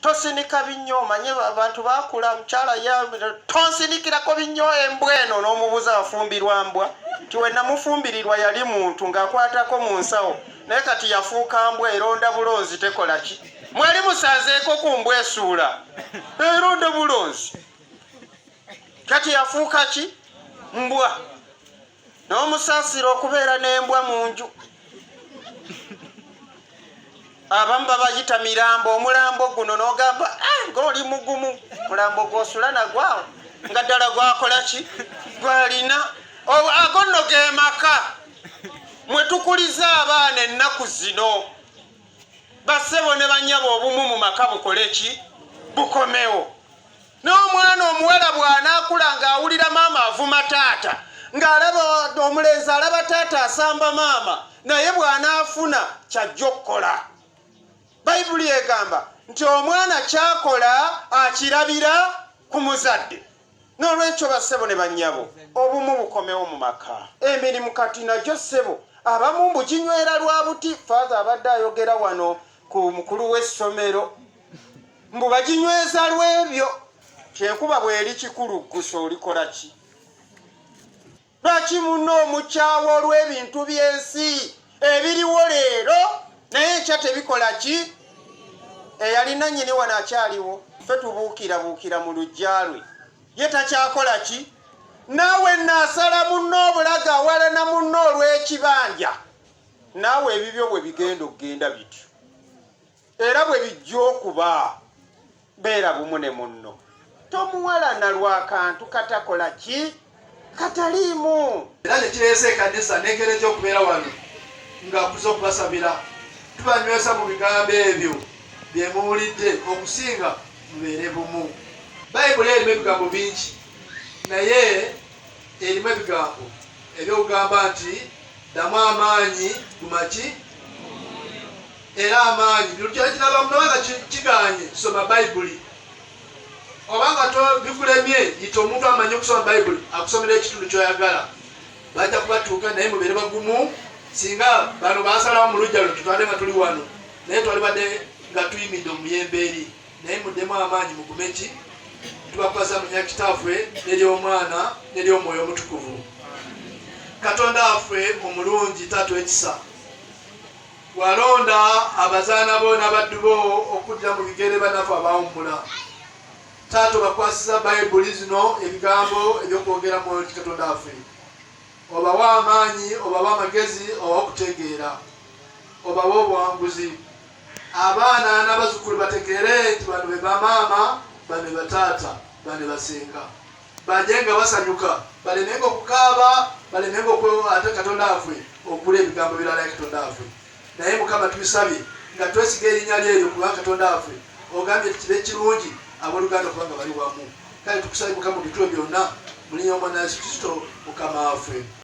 Tosinika binnyo, omanye abantu bakula, mukyala ya tonsinikirako binnyo embwa eno. N'omubuuza, wafumbirwa mbwa? Nti we namufumbirirwa yali muntu ng'akwatako mu nsawo, naye kati yafuuka mbwa, eronda bulonzi, tekola ki. Mwali musanzeeko ku mbwa esuula? Eronda bulonzi, kati yafuuka ki? Mbwa. N'omusaasira okubeera n'embwa mu nju. Abamu babayita mirambo. Omulambo guno n'ogamba, "Ah, ng'oli mugumu, mulambo gw'osula nagwawo nga ddala gwakola ki gwalina." Ago nno ge maka mwe tukuliza abaana ennaku zino. Bassebo ne bannyabo, obumu mu maka bukole ki? Bukomewo. N'omwana omuwala bw'anaakula ng'awulira maama avuma taata, ng'alaba omulenzi alaba taata asamba maama, naye bw'anaafuna kyajja okukola. Bayibuli egamba nti omwana kyakola akirabira ku muzadde. N'olwekyo, bassebo ne bannyabo, obumu bukomewo mu maka. Emirimu kati nagyo, ssebo, abamu mbu ginywera lwa buti. Father abadde ayogera wano ku mukulu w'essomero, mbu baginyweza lw'ebyo. Kyenkuba bw'eri kikuluggusa, olikola ki? Lwaki munno omukyawa olw'ebintu by'ensi ebiriwo leero, naye enkya tebikola ki? Eyalina nnyini wano akyaliwo, ffe tubuukirabuukira mu luggya lwe, ye takyakola ki? Naawe naasala munno obulago, awalana munno olw'ekibanja. Naawe ebibyo bwe bigenda okugenda bityo, era bwe bijja okuba. Beera bumu ne munno, tomuwalana lwakantu katakola ki, kataliimu. Era nekireese ekanisa n'enkereja okubeera wano nga kuza okubasabira. Tubanywesa mu bigambo ebyo bye muwulidde, okusinga mubeere bumu. Bayibuli erimu ebigambo bingi, naye erimu ebigambo ebyokugamba nti ddamu amaanyi, gumaki era amaanyi kiraba munobanga kiganye, soma Bayibuli. Obanga bikulemye, yita omuntu amanyi okusoma Bayibuli akusomera ekitundu kyoyagala. Bajja kubatuuka, naye mubeere bagumu. Singa bano basalawo mu lujja lwe tutwale nga tuli wano, naye twalibadde nga tuyimidde omuyembe eri. Naye muddemu amaanyi, mugume ki. Tubakwasa mu linnya Kitaffe n'ery'Omwana n'ery'Omwoyo Omutukuvu. Katonda waffe omulungi, Taata ekisa, walonda abazaana bo n'abaddu bo okuddira mu bigere bannaffe abawummula. Taata, obakwasiza Bayibuli zino, ebigambo ebyokwogera. Mwoyo Katonda waffe, obawa amaanyi, obawa amagezi, obawa okutegeera, obawa obuwanguzi. Abaana n'abazzukulu bategeere nti bano be bamaama, bano be bataata, bano be basenga. Baje nga basanyuka, balemenga okukaaba, balemenga ate Katonda waffe okula ebigambo birala ya Katonda waffe. Naye Mukama, tubisabye nga twesiga erinnya lyeryo, kubanga Katonda waffe ogambye nti kibe kirungi abooluganda kubanga bali wamu. Kale tukusabye, Mukama, obituwe byonna mu linnya Omwana Yesu Kristo Mukama waffe.